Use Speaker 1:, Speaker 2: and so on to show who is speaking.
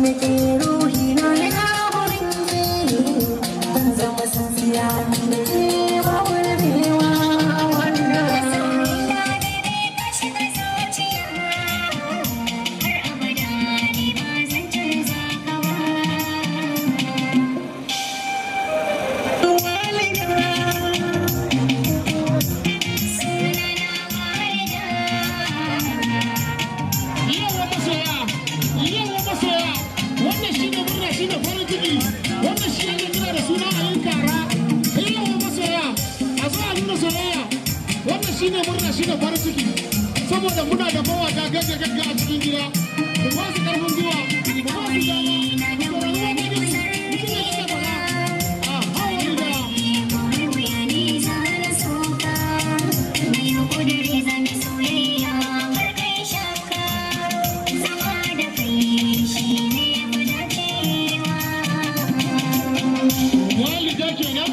Speaker 1: Nake ruhi na yana wurin ki. Zan zama tsintsiya da ke babu rabewa wannan.
Speaker 2: Masoyina da ka shiga zuciya, har abada ni ba zan canza ka ba.
Speaker 1: Walida.
Speaker 2: Sunana Walida.
Speaker 3: Yawa masoya, yawa masoya, wannan shi ne murna, shi ne farin ciki, wannan shi ake kira da suna ayin kara. Yawa masoya, a zo a nuna soyayya. Wannan shi ne murna, shi ne farin ciki, saboda muna da mawaka gagga gagga a cikin gida. Ku ba su karfin gwiwa, ku ba su dama, ku saurari waƙoƙin su, ku ji me suke faɗa. Aha, Walida.
Speaker 2: Komai wuya ni za na so ka, na yi ƙudiri zan soyayya kar kai shakka, zama da kai shi ne fi dacewa.
Speaker 3: Walida kenan.